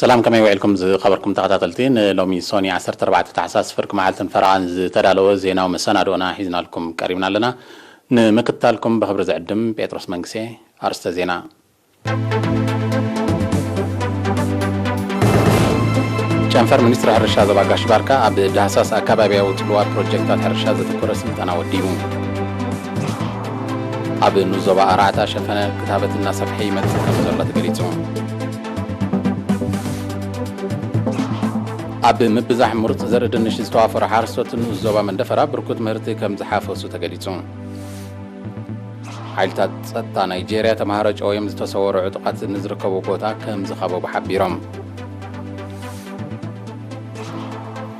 ሰላም፣ ከመይ ውዒልኩም ዝኸበርኩም ተኸታተልቲ? ንሎሚ ሶኒ ዓሰርተ ኣርባዕተ ታሕሳስ ፍርቂ መዓልትን ፈረቓን ዝተዳለወ ዜናዊ መሰናድኦና ሒዝናልኩም ቀሪብና ኣለና። ንምክትታልኩም ብኽብሪ ዝዕድም ጴጥሮስ መንግሴ። ኣርስተ ዜና። ጨንፈር ሚኒስትሪ ሕርሻ ዞባ ጋሽ ባርካ ኣብ ዳህሳስ ኣካባቢያዊ ጽልዋ ፕሮጀክታት ሕርሻ ዘተኮረ ስልጠና ወዲቡ። ኣብ ንኡስ ዞባ ኣርባዕተ ሸፈነ ክታበት እናሰፍሐ ይመጽእ ከም ዘሎ ተገሊጹ። ኣብ ምብዛሕ ምሩጽ ዘርኢ ድንሽ ዝተዋፈሩ ሓረስቶት ንኡስ ዞባ መንደፈራ ብርኩት ምህርቲ ከም ዝሓፈሱ ተገሊጹ። ሓይልታት ጸጥታ ናይጄርያ ተምሃሮ ጨውዮም ዝተሰወሩ ዕጡቓት ንዝርከቡ ቦታ ከም ዝኸበቡ ሓቢሮም።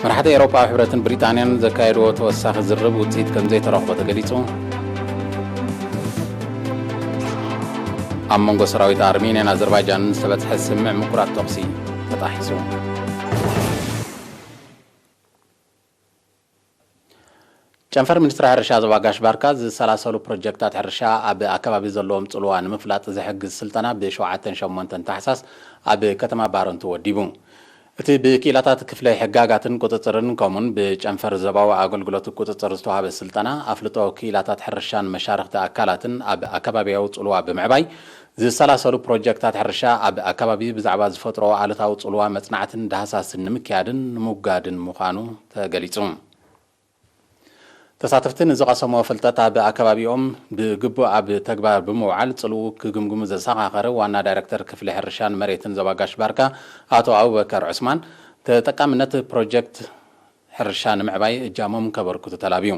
መራሕቲ ኤውሮጳዊ ሕብረትን ብሪጣንያን ዘካየድዎ ተወሳኺ ዝርርብ ውጽኢት ከም ዘይተረኽቦ ተገሊጹ። ኣብ መንጎ ሰራዊት ኣርሜንያን ኣዘርባይጃንን ዝተበጽሐ ስምምዕ ምቁራጽ ተኹሲ ተጣሒሱ። ጨንፈር ሚኒስትሪ ሕርሻ ዞባ ጋሽ ባርካ ዝሰላሰሉ ፕሮጀክታት ሕርሻ ኣብ ኣከባቢ ዘለዎም ጽልዋ ንምፍላጥ ዝሕግዝ ስልጠና ብ ሸውዓተን ሸሞንተን ታሕሳስ ኣብ ከተማ ባረንቱ ወዲቡ። እቲ ብክኢላታት ክፍለ ሕጋጋትን ቁጽጽርን ከምኡን ብጨንፈር ዞባዊ ኣገልግሎት ቁጽጽር ዝተዋህበ ስልጠና ኣፍልጦ ክኢላታት ሕርሻን መሻርኽቲ ኣካላትን ኣብ ኣከባቢያዊ ጽልዋ ብምዕባይ ዝሰላሰሉ ፕሮጀክታት ሕርሻ ኣብ ኣከባቢ ብዛዕባ ዝፈጥሮ ኣሉታዊ ጽልዋ መጽናዕትን ዳህሳስን ንምክያድን ንምውጋድን ምዃኑ ተገሊጹ። ተሳተፍቲ ንዝቐሰምዎ ፍልጠት ኣብ ኣከባቢኦም ብግቡእ ኣብ ተግባር ብምውዓል ጽልኡ ክግምግሙ ዘሰኻኸረ ዋና ዳይረክተር ክፍሊ ሕርሻን መሬትን ዞባ ጋሽ ባርካ ኣቶ ኣቡበከር ዑስማን፣ ተጠቃምነት ፕሮጀክት ሕርሻ ንምዕባይ እጃሞም ከበርክቱ ተላብዩ።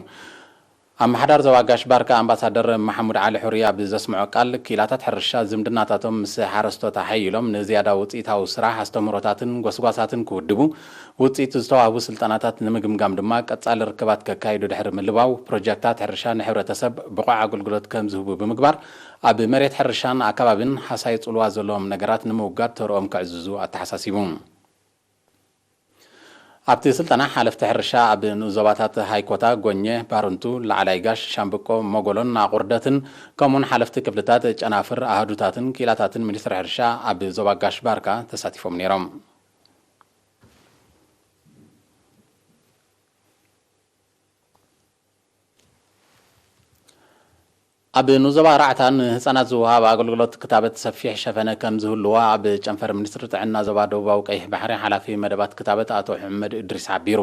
ኣመሓዳር ዞባ ጋሽ ባርካ ኣምባሳደር መሓሙድ ዓሊ ሑሪ ኣብ ዘስምዖ ቃል፣ ክኢላታት ሕርሻ ዝምድናታቶም ምስ ሓረስቶት ኣሐይሎም ንዝያዳ ውጽኢታዊ ስራሕ ኣስተምህሮታትን ጎስጓሳትን ክውድቡ፣ ውጽኢት ዝተዋህቡ ስልጠናታት ንምግምጋም ድማ ቀጻሊ ርክባት ከካይዱ ድሕሪ ምልባው፣ ፕሮጀክታት ሕርሻ ንሕብረተሰብ ብቑዕ ኣገልግሎት ከም ዝህቡ ብምግባር፣ ኣብ መሬት ሕርሻን ኣከባብን ሃሳዪ ጽልዋ ዘለዎም ነገራት ንምውጋድ ተርኦም ከዕዝዙ ኣተሓሳሲቡ። ኣብቲ ስልጠና ሓለፍቲ ሕርሻ ኣብ ንኡስ ዞባታት ሃይኮታ፣ ጎኘ፣ ባርንቱ፣ ላዕላይ ጋሽ፣ ሻምብቆ፣ ሞጎሎን ኣቑርደትን ከምኡን ሓለፍቲ ክፍልታት ጨናፍር ኣሃዱታትን ክኢላታትን ሚኒስትሪ ሕርሻ ኣብ ዞባ ጋሽ ባርካ ተሳቲፎም ነይሮም። ኣብ ንኡስ ዞባ ኣርባዕተ ንህጻናት ዝወሃብ ኣገልግሎት ክታበት ሰፊሕ ሸፈነ ከም ዝህልዎ ኣብ ጨንፈር ሚኒስትሪ ጥዕና ዞባ ደቡባዊ ቀይሕ ባሕሪ ሓላፊ መደባት ክታበት ኣቶ ሕመድ እድሪስ ሓቢሩ።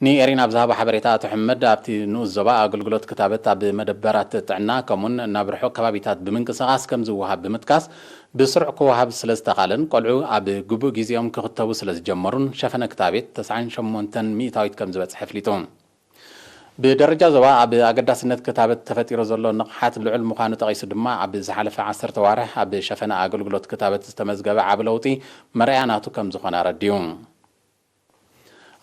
ንኤሪና ኣብ ዝሃቦ ሓበሬታ ኣቶ ሕመድ ኣብቲ ንኡስ ዞባ ኣገልግሎት ክታበት ኣብ መደበራት ጥዕና ከምኡን ናብ ርሑቕ ከባቢታት ብምንቅስቓስ ከም ዝወሃብ ብምጥቃስ ብስሩዕ ክወሃብ ስለ ዝተኻለን ቆልዑ ኣብ ግቡእ ግዜኦም ክኽተቡ ስለ ዝጀመሩን ሸፈነ ክታቤት ተስዓን ሸሞንተን ሚእታዊት ከም ዝበጽሐ ኣፍሊጡ። ብደረጃ ዞባ ኣብ ኣገዳስነት ክታበት ተፈጢሩ ዘሎ ንቕሓት ልዑል ምዃኑ ጠቒሱ ድማ፣ ኣብ ዝሓለፈ ዓሰርተ ዋርሕ ኣብ ሸፈነ ኣገልግሎት ክታበት ዝተመዝገበ ዓቢ ለውጢ መርኣያ ናቱ ከም ዝኾነ ኣረዲኡ።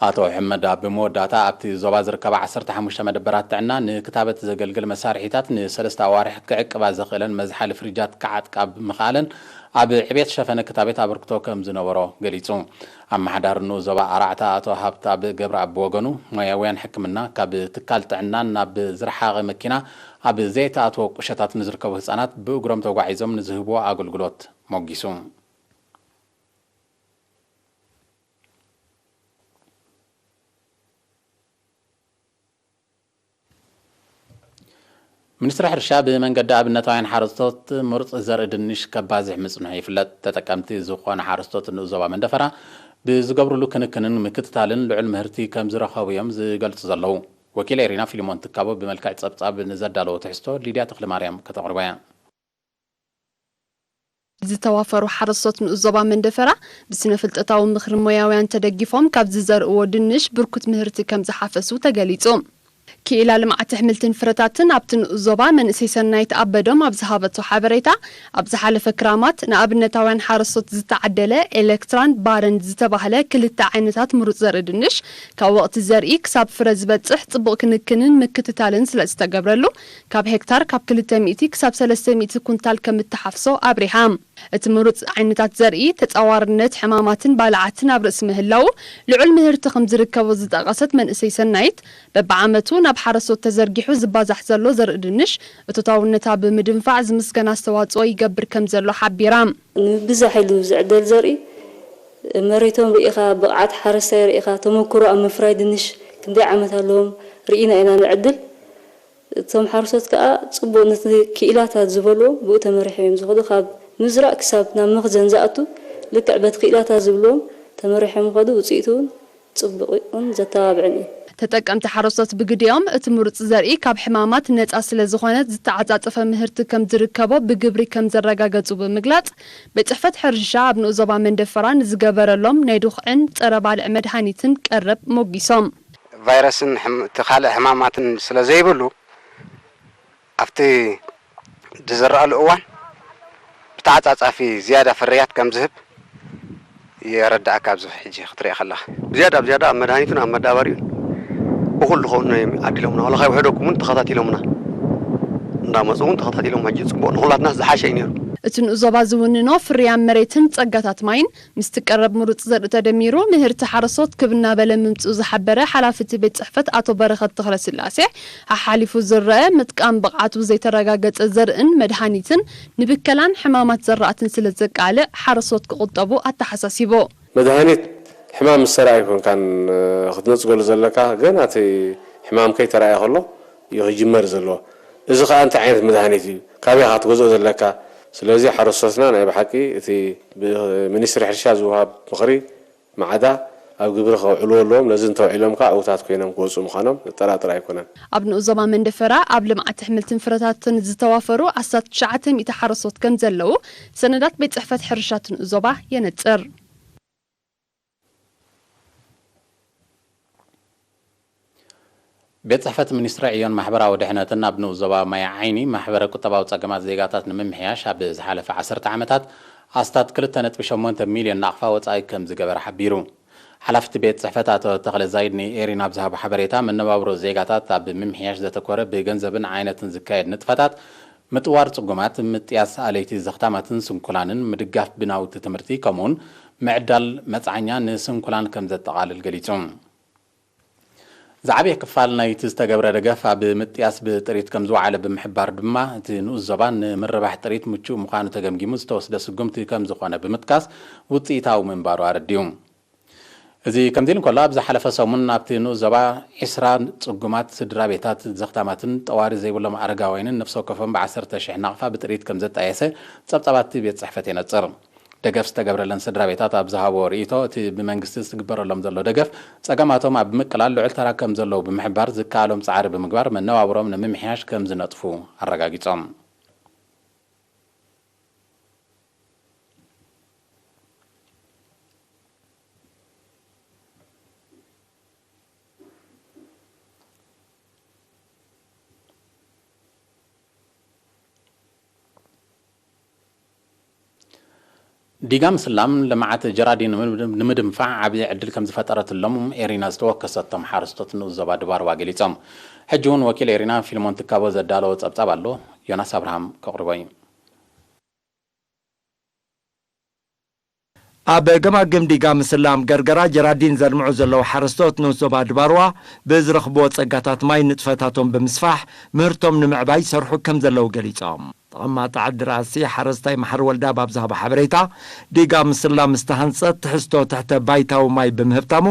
ኣቶ ሕመድ ኣብ መወዳእታ ኣብቲ ዞባ ዝርከባ ዓሰርተ ሓሙሽተ መደበራት ጥዕና ንክታበት ዘገልግል መሳርሒታት ንሰለስተ ኣዋርሕ ክዕቅባ ዘኽእለን መዝሓሊ ፍሪጃት ክዓጥቃ ብምኽኣለን ኣብ ዕብየት ሸፈነ ክታበት ኣበርክቶ ከም ዝነበሮ ገሊጹ። ኣመሓዳሪ ንኡስ ዞባ ኣርባዕተ ኣቶ ሃብተኣብ ገብረኣብ ብወገኑ፣ ሞያውያን ሕክምና ካብ ትካል ጥዕናን ናብ ዝረሓቐ መኪና ኣብ ዘይተኣትዎ ቁሸታት ንዝርከቡ ህጻናት ብእግሮም ተጓዒዞም ንዝህብዎ ኣገልግሎት ሞጊሱ። ሚኒስትሪ ሕርሻ ብመንገዲ ኣብነታውያን ሓረስቶት ምሩፅ ዘርኢ ድንሽ ከባዝሕ ምፅንሑ ይፍለጥ። ተጠቀምቲ ዝኾኑ ሓረስቶት ንኡስ ዞባ መንደፈራ ብዝገብርሉ ክንክንን ምክትታልን ልዑል ምህርቲ ከም ዝረኸቡ እዮም ዝገልፁ ዘለዉ። ወኪል ኤሪና ፊሊሞን ትካቦ ብመልክዕ ፀብፃብ ንዘዳለዎ ትሕዝቶ ሊድያ ተኽለማርያም ከተቕርቦ እያ። ዝተዋፈሩ ሓረስቶት ንኡስ ዞባ መንደፈራ ብስነ ፍልጠታዊ ምኽሪ ሞያውያን ተደጊፎም ካብ ዝዘርእዎ ድንሽ ብርኩት ምህርቲ ከም ዝሓፈሱ ተገሊጹ። ክኢላ ልምዓት ኣሕምልትን ፍረታትን ኣብቲ ንኡስ ዞባ መንእሰይ ሰናይት ኣበዶም ኣብ ዝሃበቶ ሓበሬታ፣ ኣብ ዝሓለፈ ክራማት ንኣብነታውያን ሓረስቶት ዝተዓደለ ኤሌክትራን ባረንድ ዝተባህለ ክልተ ዓይነታት ምሩጽ ዘርኢ ድንሽ ካብ ወቕቲ ዘርኢ ክሳብ ፍረ ዝበጽሕ ጽቡቕ ክንክንን ምክትታልን ስለ ዝተገብረሉ፣ ካብ ሄክታር ካብ ክልተ ሚእቲ ክሳብ ሰለስተ ሚእቲ ኩንታል ከም እተሓፍሶ ኣብሪሃ። እቲ ምሩጽ ዓይነታት ዘርኢ፣ ተጻዋርነት ሕማማትን ባልዓትን ኣብ ርእሲ ምህላዉ፣ ልዑል ምህርቲ ከም ዝርከቦ ዝጠቐሰት መንእሰይ ሰናይት፣ በብዓመቱ ናብ ሓረስቶት ተዘርጊሑ ዝባዛሕ ዘሎ ዘርኢ ድንሽ፣ እቶታውነታ ብምድንፋዕ ዝምስገን ኣስተዋጽኦ ይገብር ከም ዘሎ ሓቢራ። ንብዝሕ ኢሉ ዝዕደል ዘርኢ መሬቶም ርኢኻ፣ ብቕዓት ሓረስታይ ርኢኻ፣ ተመክሮ ኣብ ምፍራይ ድንሽ ክንደይ ዓመት ኣለዎም ርኢና ኢና ንዕድል። እቶም ሓረስቶት ከኣ ጽቡቕ ነቲ ክኢላታት ዝበልዎም ብኡ ተመሪሖም እዮም ዝኸዱ። ካብ ምዝራእ ክሳብ ናብ መኽዘን ዝኣቱ ልክዕ በቲ ክኢላታት ዝብልዎም ተመሪሖም ይኸዱ። ውጽኢቱ እውን ጽቡቕን ዘተባብዕን እዩ። ተጠቀምቲ ሓረስቶት ብግዲኦም፣ እቲ ምሩጽ ዘርኢ ካብ ሕማማት ነጻ ስለ ዝኾነ፣ ዝተዓጻጸፈ ምህርቲ ከም ዝርከቦ ብግብሪ ከም ዘረጋገጹ ብምግላጽ፣ ቤት ጽሕፈት ሕርሻ ኣብ ንኡስ ዞባ መንደፈራ ንዝገበረሎም ናይ ድኹዕን ጸረ ባልዕ መድሃኒትን ቀረብ ሞጊሶም። ቫይረስን ሕም-፣ እቲ ካልእ ሕማማትን ስለ ዘይብሉ፣ ኣብቲ ዝዝረኣሉ እዋን ብተዓጻጻፊ ዝያዳ ፍርያት ከም ዝህብ የረድኣካ። ኣብዚ ሕጂ ክትሪኦ ከለኻ፣ ዝያዳ ብዝያዳ ኣብ መድሃኒቱን ኣብ መዳበሪኡን እኹል ዝኾኑ እዮም ኣዲሎምና። ዋላ ካብ ውሕደኩም እውን ተኸታቲሎምና፣ እንዳመጹ እውን ተኸታቲሎም፣ ሕጂ ጽቡቕ፣ ንኹላትና ዝሓሸ እዩ ነይሩ። እቲ ንኡስ ዞባ ዝውንኖ ፍርያም መሬትን ጸጋታት ማይን ምስቲ ቀረብ ምሩጽ ዘርኢ ተደሚሩ፣ ምህርቲ ሓረስቶት ክብ እናበለ ምምጽኡ ዝሓበረ ሓላፊ እቲ ቤት ጽሕፈት ኣቶ በረኸት ተኽለስላሴ፣ ሓሓሊፉ ዝረአ ምጥቃም ብቕዓቱ ዘይተረጋገጸ ዘርእን መድሃኒትን ንብከላን ሕማማት ዘራእትን ስለ ዘቃልዕ፣ ሓረስቶት ክቑጠቡ ኣተሓሳሲቡ። መድሃኒት ሕማም ምስ ተራእየ ኣይኮንካን ክትነጽገሉ ዘለካ፣ ገና እቲ ሕማም ከይተራእየ ከሎ እዩ ክጅመር ዘለዎ። እዚ ከኣ እንታይ ዓይነት መድሃኒት እዩ፣ ካበይ ኢኻ ክትገዝኦ ዘለካ? ስለዚ ሓረስቶትና ናይ ብሓቂ እቲ ብሚኒስትሪ ሕርሻ ዝወሃብ ምኽሪ ማዕዳ ኣብ ግብሪ ከውዕልዎ ኣለዎም። ነዚ እንተውዒሎም ከኣ ዕዉታት ኮይኖም ክወጹ ምዃኖም ዘጠራጥር ኣይኮነን። ኣብ ንኡስ ዞባ መንደፈራ ኣብ ልምዓት ኣሕምልትን ፍረታትን ዝተዋፈሩ ኣስታት ትሽዓተ ሚእቲ ሓረስቶት ከም ዘለዉ ሰነዳት ቤት ጽሕፈት ሕርሻ እቲ ንኡስ ዞባ የነጽር። ቤት ጽሕፈት ሚኒስትሪ ዕዮን ማሕበራዊ ድሕነትን ኣብ ንኡስ ዞባ ማይ ዓይኒ ማሕበረ ቁጠባዊ ጸገማት ዜጋታት ንምምሕያሽ ኣብ ዝሓለፈ ዓሰርተ ዓመታት ኣስታት ክልተ ነጥቢ ሸሞንተ ሚልዮን ናቕፋ ወጻኢ ከም ዝገበረ ሓቢሩ። ሓላፊ እቲ ቤት ጽሕፈት ኣቶ ተኽለ ዛይድ ንኤሪና ኣብ ዝሃቦ ሓበሬታ፣ መነባብሮ ዜጋታት ኣብ ምምሕያሽ ዘተኮረ ብገንዘብን ዓይነትን ዝካየድ ንጥፈታት ምጥዋር ጽጉማት፣ ምጥያስ ኣለይቲ ዘኽታማትን ስንኩላንን፣ ምድጋፍ ብናውቲ ትምህርቲ፣ ከምኡውን ምዕዳል መጽዓኛ ንስንኩላን ከም ዘጠቓልል ገሊጹ። ዝዓበየ ክፋል ናይቲ ዝተገብረ ደገፍ ኣብ ምጥያስ ብጥሪት ከም ዝወዓለ ብምሕባር ድማ፣ እቲ ንኡስ ዞባ ንምርባሕ ጥሪት ምቹእ ምዃኑ ተገምጊሙ ዝተወስደ ስጉምቲ ከም ዝኾነ ብምጥቃስ፣ ውጽኢታዊ ምንባሩ ኣረዲኡ። እዚ ከምዚ ኢሉ እንከሎ፣ ኣብ ዝሓለፈ ሰሙን ኣብቲ ንኡስ ዞባ ዒስራ ጽጉማት ስድራ ቤታት፣ ዘኽታማትን ጠዋሪ ዘይብሎም ኣረጋውያንን ነፍሲ ወከፎም ብዓሰርተ ሽሕ ናቕፋ ብጥሪት ከም ዘጣየሰ ጸብጻባት እቲ ቤት ጽሕፈት የነጽር። ደገፍ ዝተገብረለን ስድራ ቤታት ኣብ ዝሃብዎ ርእይቶ፣ እቲ ብመንግስቲ ዝግበረሎም ዘሎ ደገፍ ጸገማቶም ኣብ ምቅላል ልዑል ተራ ከም ዘለዎ ብምሕባር፣ ዝከኣሎም ጻዕሪ ብምግባር መነባብሮም ንምምሕያሽ ከም ዝነጥፉ ኣረጋጊጾም። ዲጋ ምስላም ልምዓት ጀራዲን ንምድንፋዕ ዓብዪ ዕድል ከም ዝፈጠረትሎም ኤሪና ዝተወከሰቶም ሓረስቶት ንኡስ ዞባ ድባርዋ ገሊጾም። ሕጂ እውን ወኪል ኤሪና ፊልሞን ትካቦ ዘዳለዎ ጸብጻብ ኣሎ፣ ዮናስ ኣብርሃም ከቕርቦ እዩ። ኣብ ገማግም ዲጋ ምስላም ገርገራ ጀራዲን ዘልምዑ ዘለዉ ሓረስቶት ንኡስ ዞባ ድባርዋ ብዝረኽብዎ ጸጋታት ማይ ንጥፈታቶም ብምስፋሕ ምህርቶም ንምዕባይ ይሰርሑ ከም ዘለዉ ገሊጾም። ተቐማጢ ዓዲ ራእሲ ሓረስታይ መሓሪ ወልዳ ኣብ ዝሃቦ ሓበሬታ፣ ዲጋ ምስላም ምስ ተሃንጸ ትሕዝቶ ትሕተ ባይታዊ ማይ ብምህብታሙ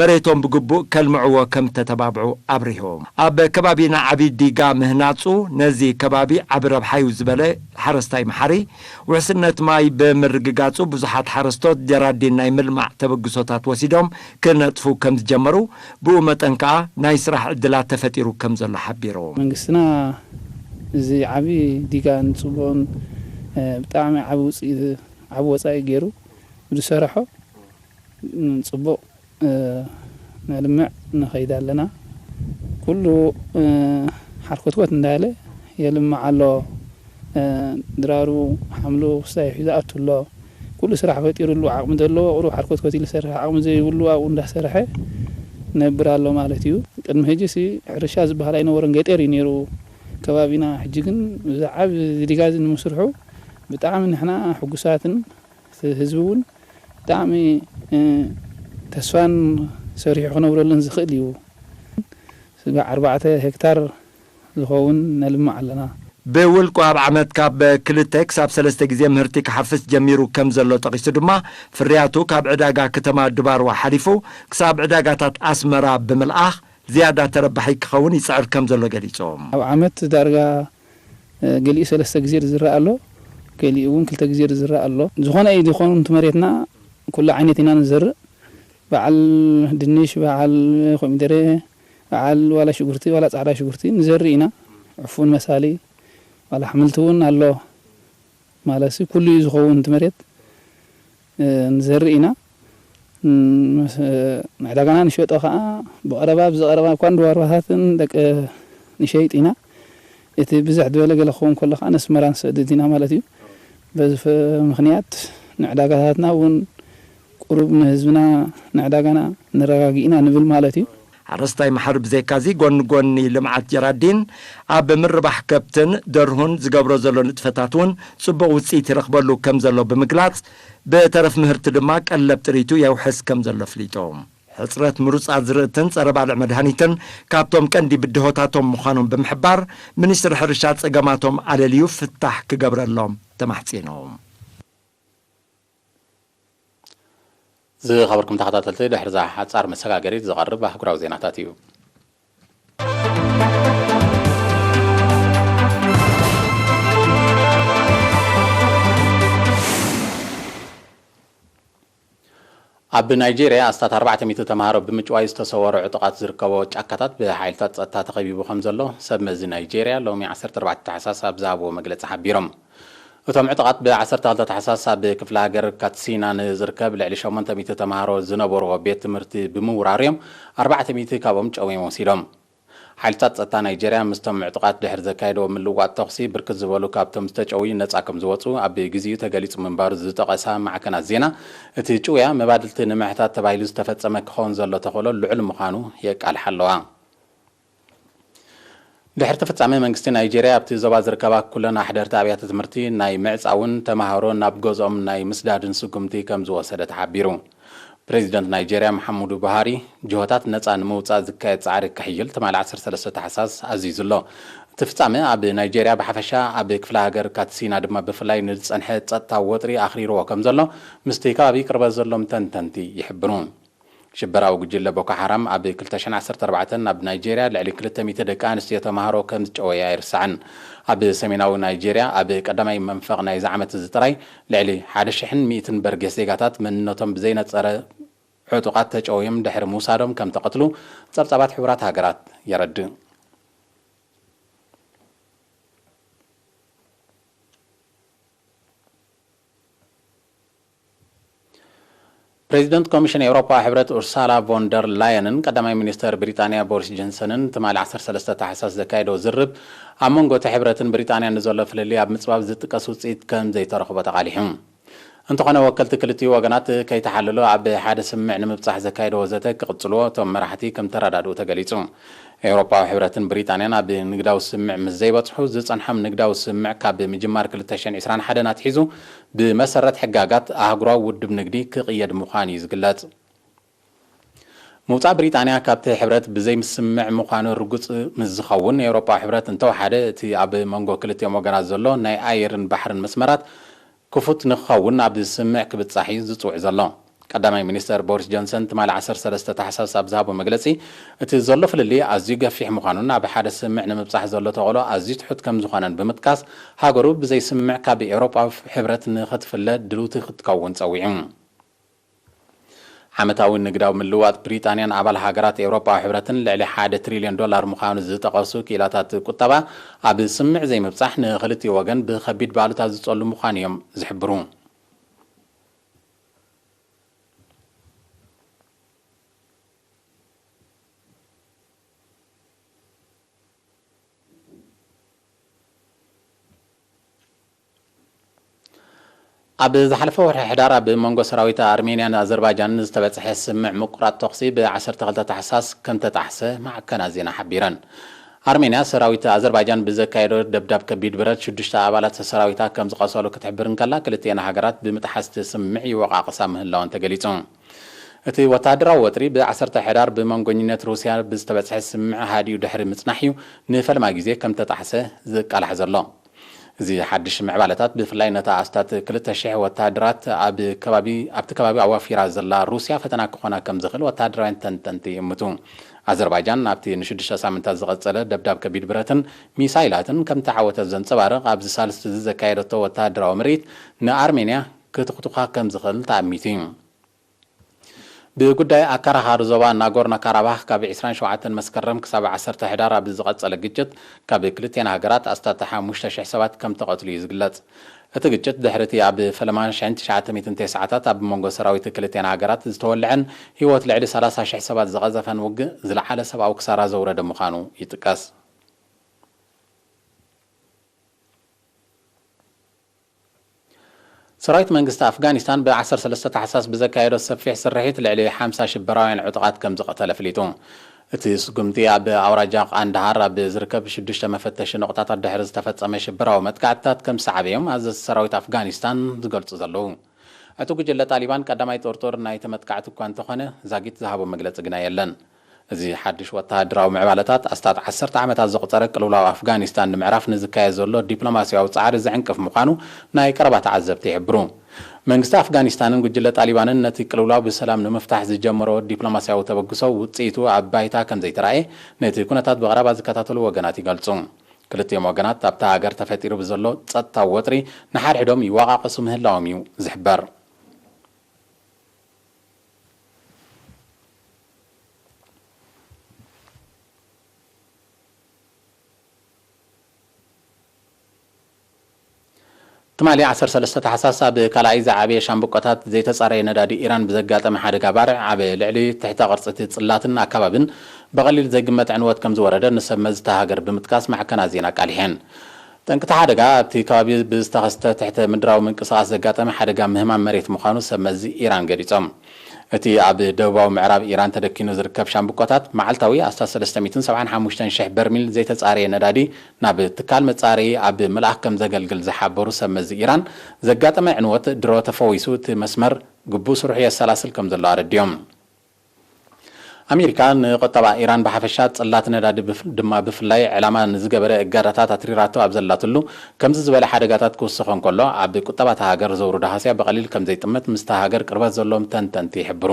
መሬቶም ብግቡእ ከልምዕዎ ከም ተተባብዑ ኣብሪሁ። ኣብ ከባቢና ዓቢ ዲጋ ምህናጹ ነዚ ከባቢ ዓቢ ረብሓ እዩ ዝበለ ሓረስታይ መሓሪ፣ ውሕስነት ማይ ብምርግጋጹ ብዙሓት ሓረስቶት ጀራዲን ናይ ምልማዕ ተበግሶታት ወሲዶም ክነጥፉ ከም ዝጀመሩ፣ ብኡ መጠን ከኣ ናይ ስራሕ ዕድላት ተፈጢሩ ከም ዘሎ ሓቢሩ። መንግስትና እዚ ዓቢ ዲጋ ንጽቡቕን፣ እ፣ ብጣዕሚ ዓቢ ውጽኢት፣ ዓቢ ወጻኢ ገይሩ ዝሰረሖ፣ ም፣ ጽቡቕ፣ እ፣ ነልምዕ ንኸይድ ኣለና። ኩሉ፣ እ፣ ሓርኮትኮት እንዳለ የልምዕ ኣሎ። እ፣ ድራሩ ሓምሉ ክስታይ ሒዙ ኣቱ ኣሎ። ኩሉ ስራሕ ፈጢሩሉ፣ ዓቕሚ ዘለዎ ቁሩብ ሓርኮትኮት ኢሉ ዝሰርሕ፣ ዓቕሚ ዘይብሉ ኣብኡ እንዳሰርሐ ነብር ኣሎ ማለት እዩ። ቅድሚ ሕጂ ሲ ሕርሻ ዝበሃል ኣይነበሮን፣ ገጠር እዩ ነይሩ ከባቢና። ሕጂ ግን ብዛዕባ እዚ ዲጋ እዚ ንምስርሑ ብጣዕሚ ንሕና ሕጉሳትን ህዝቢ እውን ብጣዕሚ፣ እ፣ ተስፋን ሰሪሑ ክነብረሉን ዝኽእል እዩ። ስጋዕ ኣርባዕተ ሄክታር ዝኸውን ነልምዕ ኣለና። ብውልቁ ኣብ ዓመት ካብ ክልተ ክሳብ ሰለስተ ግዜ ምህርቲ ክሓፍስ ጀሚሩ ከም ዘሎ ጠቒሱ ድማ፣ ፍርያቱ ካብ ዕዳጋ ከተማ ድባርዋ ሓሊፉ ክሳብ ዕዳጋታት ኣስመራ ብምልኣኽ ዝያዳ ተረባሒ ክኸውን ይጽዕር ከም ዘሎ ገሊጹ። ኣብ ዓመት ዳርጋ፣ እ፣ ገሊኡ ሰለስተ ግዜ ዝዝራእ ኣሎ፣ ገሊኡ እውን ክልተ ግዜ ዝዝራእ ኣሎ። ዝኾነ እዩ ዝኾኑ፣ እቲ መሬትና ኩሉ ዓይነት ኢና ንዘርእ። በዓል ድንሽ፣ በዓል ኮሚደረ፣ በዓል ዋላ ሽጉርቲ፣ ዋላ ጻዕዳ ሽጉርቲ ንዘርእ ኢና። ዕፉን መሳሊ፣ ዋላ ኣሕምልቲ እውን ኣሎ። ማለትሲ ኩሉ እዩ ዝኸውን እቲ መሬት፣ እ፣ ንዘርእ ኢና። እ፣ ምስ፣ እ፣ ንዕዳጋና ንሸጦ ኸዓ ብቐረባ፣ ብዝቐረባ እኳ እንዶ ዋርባታትን ደቂ ንሸይጥ ኢና። እቲ ብዝሕ ዝበለ ገለ ክኸውን ከሎ ኸዓ ነስመራ ንሰድድ ኢና ማለት እዩ። በዚ ፈ-፣ ምኽንያት ንዕዳጋታትና እውን ቁሩብ ንህዝብና ንዕዳጋና ነረጋግእ ኢና ንብል ማለት እዩ። ሓረስታይ መሓሪ ብዘይካዚ ጎኒ ጎኒ ልምዓት ጀራዲን ኣብ ምርባሕ ከብትን ደርሁን ዝገብሮ ዘሎ ንጥፈታት እውን ጽቡቕ ውጽኢት ይረኽበሉ ከም ዘሎ ብምግላጽ፣ ብተረፍ ምህርቲ ድማ ቀለብ ጥሪቱ የውሕስ ከም ዘሎ ኣፍሊጡ። ሕጽረት ምሩጻት ዝርእትን ጸረ ባልዕ መድሃኒትን ካብቶም ቀንዲ ብድሆታቶም ምዃኖም ብምሕባር፣ ሚኒስትሪ ሕርሻ ጸገማቶም ኣለልዩ ፍታሕ ክገብረሎም ተማሕጺኑ። ዝኸበርኩም ተኸታተልቲ፣ ድሕሪ እዛ ሓጻር መሰጋገሪት ዝቐርብ ኣህጉራዊ ዜናታት እዩ። ኣብ ናይጄርያ ኣስታት ኣርባዕተ ሚእቲ ተምሃሮ ብምጭዋይ ዝተሰወሩ ዕጡቓት ዝርከቦ ጫካታት ብሓይልታት ጸጥታ ተኸቢቡ ከም ዘሎ ሰብ መዚ ናይጄርያ ሎሚ ዓሰርተ ኣርባዕተ ታሕሳስ ኣብ ዝሃብዎ መግለጺ ሓቢሮም። እቶም ዕጡቓት ብ ዓሰርተ ክልተ ታሕሳስ ኣብ ክፍለ ሃገር ካትሲና ንዝርከብ ልዕሊ ሸሞንተ ሚእቲ ተምሃሮ ዝነበርዎ ቤት ትምህርቲ ብምውራር እዮም ኣርባዕተ ሚእቲ ካብኦም ጨውዮም ወሲዶም። ሓይልታት ጸጥታ ናይጄርያ ምስቶም ዕጡቓት ድሕሪ ዘካየድዎ ምልውዋጥ ተኹሲ ብርክት ዝበሉ ካብቶም ዝተጨውዩ ነጻ ከም ዝወጹ ኣብ ግዜኡ ተገሊጹ ምንባሩ ዝጠቐሳ ማዕከናት ዜና፣ እቲ ጭውያ መባድልቲ ንምሕታት ተባሂሉ ዝተፈጸመ ክኸውን ዘሎ ተኽእሎ ልዑል ምዃኑ የቃልሓ ኣለዋ። ድሕርቲ ፍጻመ መንግስቲ ናይጄርያ ኣብቲ ዞባ ዝርከባ ኩለን ኣሕደርቲ ኣብያተ ትምህርቲ ናይ ምዕጻውን ተምሃሮ ናብ ገዝኦም ናይ ምስዳድን ስጉምቲ ከም ዝወሰደ ተሓቢሩ። ፕሬዚደንት ናይጄርያ መሓሙዱ ቡሃሪ ጅሆታት ነጻ ንምውጻእ ዝካየድ ጻዕሪ ክሕይል ትማሊ ዓሰርተ ሰለስተ ታሕሳስ ኣዚዙ ኣሎ። እቲ ፍጻመ ኣብ ናይጄርያ ብሓፈሻ ኣብ ክፍለ ሃገር ካትሲና ድማ ብፍላይ ንዝጸንሐ ጸጥታዊ ወጥሪ ኣኽሪርዎ ከም ዘሎ ምስቲ ከባቢ ቅርበት ዘሎም ተንተንቲ ይሕብሩ። ሽበራዊ ጉጅለ ቦኮ ሓራም ኣብ ክልተ ሽሕን ዓሰርተ ኣርባዕተን ኣብ ናይጄርያ ልዕሊ ክልተ ሚእቲ ደቂ ኣንስትዮ ተምሃሮ ከም ዝጨወየ ኣይርሳዕን። ኣብ ሰሜናዊ ናይጄርያ ኣብ ቀዳማይ መንፈቕ ናይዚ ዓመት እዚ ጥራይ ልዕሊ ሓደ ሽሕን ሚእትን በርጌስ ዜጋታት መንነቶም ብዘይነጸረ ዕጡቓት ተጨውዮም ድሕሪ ምውሳዶም ከም ተቐትሉ ጸብጻባት ሕቡራት ሃገራት የረድእ። ፕሬዚደንት ኮሚሽን ኤውሮፓ ሕብረት ኡርሳላ ቮን ደር ላየንን ቀዳማይ ሚኒስተር ብሪጣንያ ቦሪስ ጆንሰንን ትማሊ ዓሰርተ ሰለስተ ታሕሳስ ዘካየዶ ዝርብ ኣብ መንጎ እቲ ሕብረትን ብሪጣንያን ንዘሎ ፍልልይ ኣብ ምጽባብ ዝጥቀስ ውጽኢት ከም ዘይተረኽቦ ተቓሊሑ። እንተኾነ ወከልቲ ክልቲኡ ወገናት ከይተሓለሉ ኣብ ሓደ ስምምዕ ንምብጻሕ ዘካየድዎ ዘተ ክቕጽልዎ እቶም መራሕቲ ከም ተረዳድኡ ተገሊጹ። ኤውሮፓዊ ሕብረትን ብሪጣንያን ኣብ ንግዳዊ ስምምዕ ምስ ዘይበጽሑ ዝጸንሖም ንግዳዊ ስምምዕ ካብ ምጅማር ክልተ ሽሕን ዕስራን ሓደን ኣትሒዙ ብመሰረት ሕጋጋት ኣህጉራዊ ውድብ ንግዲ ክቕየድ ምዃኑ እዩ ዝግለጽ። ምውጻእ ብሪጣንያ ካብቲ ሕብረት ብዘይምስምዕ ምዃኑ ርጉጽ ምስ ዝኸውን፣ ኤውሮጳዊ ሕብረት እንተወሓደ እቲ ኣብ መንጎ ክልቲኦም ወገናት ዘሎ ናይ ኣየርን ባሕርን መስመራት ክፉት ንክኸውን ኣብ ስምምዕ ክብጻሕ እዩ ዝጽውዕ ዘሎ። ቀዳማይ ሚኒስተር ቦሪስ ጆንሰን ትማሊ ዓሰርተ ሰለስተ ታሕሳስ ኣብ ዝሃቦ መግለጺ፣ እቲ ዘሎ ፍልልይ ኣዝዩ ገፊሕ ምዃኑን ኣብ ሓደ ስምምዕ ንምብጻሕ ዘሎ ተኽእሎ ኣዝዩ ትሑት ከም ዝኾነን ብምጥቃስ፣ ሃገሩ ብዘይ ስምምዕ ካብ ኤውሮጳዊ ሕብረት ንኽትፍለ ድልውቲ ክትከውን ጸዊዑ። ዓመታዊ ንግዳዊ ምልውዋጥ ብሪጣንያን ኣባል ሃገራት ኤውሮጳዊ ሕብረትን ልዕሊ ሓደ ትሪልዮን ዶላር ምዃኑ ዝጠቐሱ ክኢላታት ቁጠባ፣ ኣብ ስምምዕ ዘይምብጻሕ ንኽልቲኡ ወገን ብኸቢድ ባሉታ ዝጸሉ ምዃኑ እዮም ዝሕብሩ። ኣብ ዝሓለፈ ወርሒ ሕዳር ኣብ መንጎ ሰራዊት ኣርሜንያን ኣዘርባይጃንን ዝተበጽሐ ስምምዕ ምቁራጽ ተኹሲ ብ ዓሰርተ ክልተ ታሕሳስ ከም ተጣሕሰ ማዕከናት ዜና ሓቢረን። ኣርሜንያ ሰራዊት ኣዘርባይጃን ብዘካየዶ ደብዳብ ከቢድ ብረት ሽዱሽተ ኣባላት ሰራዊታ ከም ዝቐሰሉ ክትሕብር እንከላ፣ ክልቲኤን ሃገራት ብምጥሓስ እቲ ስምምዕ ይወቓቐሳ ምህላወን ተገሊጹ። እቲ ወተሃደራዊ ወጥሪ ብ ዓሰርተ ሕዳር ብመንጎኝነት ሩስያ ብዝተበጽሐ ስምምዕ ሃዲኡ ድሕሪ ምጽናሕ እዩ ንፈለማ ግዜ ከም ተጣሕሰ ዝቃላሕ ዘሎ። እዚ ሓድሽ ምዕባለታት ብፍላይ ነታ ኣስታት ክልተ ሽሕ ወተሃደራት ኣብ ከባቢ፣ ኣብቲ ከባቢ ኣዋፊራ ዘላ ሩስያ ፈተና ክኾና ከም ዝኽእል ወተሃደራውያን ተንተንቲ ይእምቱ። ኣዘርባይጃን ኣብቲ ንሽዱሽተ ሳምንታት ዝቐጸለ ደብዳብ ከቢድ ብረትን ሚሳይላትን ከም ተዓወተት ዘንጸባርቕ ኣብዚ ሳልስቲ እዚ ዘካየደቶ ወተሃደራዊ ምርኢት ንኣርሜንያ ክትኹትኳ ከም ዝኽእል ተኣሚቱ እዩ። ብጉዳይ ኣከራኻሪ ዞባ ናጎርኖ ካራባኽ ካብ ዕስራን ሸውዓተን መስከረም ክሳብ ዓሰርተ ሕዳር ኣብ ዝቐጸለ ግጭት ካብ ክልቲኣን ሃገራት ኣስታት ሓሙሽተ ሽሕ ሰባት ከም ተቐትሉ እዩ ዝግለጽ። እቲ ግጭት ድሕሪ እቲ ኣብ ፈለማ ሽሕን ትሽዓተ ሚእትን ተስዓታት ኣብ መንጎ ሰራዊት ክልቲኣን ሃገራት ዝተወልዐን ህይወት ልዕሊ ሰላሳ ሽሕ ሰባት ዝቐዘፈን ውግእ ዝለዓለ ሰብኣዊ ክሳራ ዘውረደ ምዃኑ ይጥቀስ። ሰራዊት መንግስቲ ኣፍጋኒስታን ብ ዓሰርተ ሰለስተ ታሕሳስ ብዘካየዶ ሰፊሕ ስርሒት ልዕሊ ሓምሳ ሽበራውያን ዕጡቓት ከም ዝቐተለ ኣፍሊጡ። እቲ ስጉምቲ ኣብ ኣውራጃ ቃንዳሃር ኣብ ዝርከብ ሽዱሽተ መፈተሺ ነቑጣታት ድሕሪ ዝተፈጸመ ሽበራዊ መጥቃዕትታት ከም ዝሰዓበ እዮም ኣዘዝቲ ሰራዊት ኣፍጋኒስታን ዝገልጹ ዘለዉ። እቲ ጉጅለ ጣሊባን ቀዳማይ ጥርጡር ናይቲ መጥቃዕቲ እኳ እንተኾነ፣ ዛጊት ዝሃቦ መግለጺ ግና የለን። እዚ ሓድሽ ወተሃደራዊ ምዕባለታት ኣስታት ዓሰርተ ዓመታት ዘቑጸረ ቅልውላው ኣፍጋኒስታን ንምዕራፍ ንዝካየድ ዘሎ ዲፕሎማስያዊ ጻዕሪ ዝዕንቅፍ ምዃኑ ናይ ቀረባ ተዓዘብቲ ይሕብሩ። መንግስቲ ኣፍጋኒስታንን ጉጅለ ጣሊባንን ነቲ ቅልውላው ብሰላም ንምፍታሕ ዝጀመሮ ዲፕሎማስያዊ ተበግሶ ውጽኢቱ ኣብ ባይታ ከም ዘይተራእየ ነቲ ኩነታት ብቐረባ ዝከታተሉ ወገናት ይገልጹ። ክልቲኦም ወገናት ኣብታ ሃገር ተፈጢሩ ብዘሎ ጸጥታዊ ወጥሪ ንሓድሕዶም ይወቓቐሱ ምህላዎም እዩ ዝሕበር። ትማሊ ዓሰርተ ሰለስተ ታሕሳስ ኣብ ካልኣይ ዝዓበየ ሻምብቆታት ዘይተጻረየ ነዳዲ ኢራን ብዘጋጠመ ሓደጋ ባርዕ ኣብ ልዕሊ ትሕተ ቅርጺ እቲ ጽላትን ኣከባብን ብቐሊል ዘይግመት ዕንወት ከም ዝወረደ ንሰብ መዚ እታ ሃገር ብምጥቃስ ማዕከናት ዜና ኣቃሊሐን። ጠንቅቲ ሓደጋ ኣብቲ ከባቢ ብዝተኸስተ ትሕተ ምድራዊ ምንቅስቓስ ዘጋጠመ ሓደጋ ምህማም መሬት ምዃኑ ሰብ መዚ ኢራን ገሊጾም። እቲ ኣብ ደቡባዊ ምዕራብ ኢራን ተደኪኑ ዝርከብ ሻምብቆታት መዓልታዊ ኣስታት ሰለስተ ሚእትን ሰብዓን ሓሙሽተን ሽሕ በርሚል ዘይተጻረየ ነዳዲ ናብ ትካል መጻረዪ ኣብ ምልኣኽ ከም ዘገልግል ዝሓበሩ ሰብ መዚ ኢራን፣ ዘጋጠመ ዕንወት ድሮ ተፈዊሱ እቲ መስመር ግቡእ ስርሑ የሰላስል ከም ዘሎ ኣረዲኦም። ኣሜሪካ ንቁጠባ ኢራን ብሓፈሻ ጽላት ነዳዲ ብፍ-፣ ድማ ብፍላይ ዕላማ ንዝገበረ እገዳታት ኣትሪራቶ ኣብ ዘላትሉ፣ ከምዚ ዝበለ ሓደጋታት ክውስኾ እንከሎ ኣብ ቁጠባ እታ ሃገር ዘውርዶ ሃስያ ብቐሊል ከም ዘይጥመት ምስታ ሃገር ቅርበት ዘለዎም ተንተንቲ ይሕብሩ።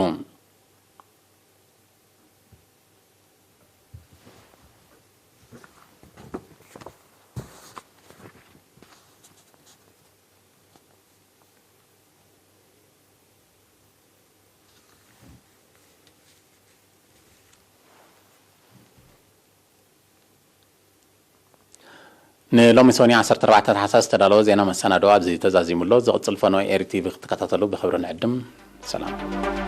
ንሎሚ ሰኒ ዓሰርተ ኣርባዕተ ታሕሳስ ዝተዳለወ ዜና መሰናዶ ኣብዚ ተዛዚሙ ኣሎ። ዝቕጽል ፈነወ ኤሪ ቲቪ ክትከታተሉ ብኽብሪ ንዕድም። ሰላም።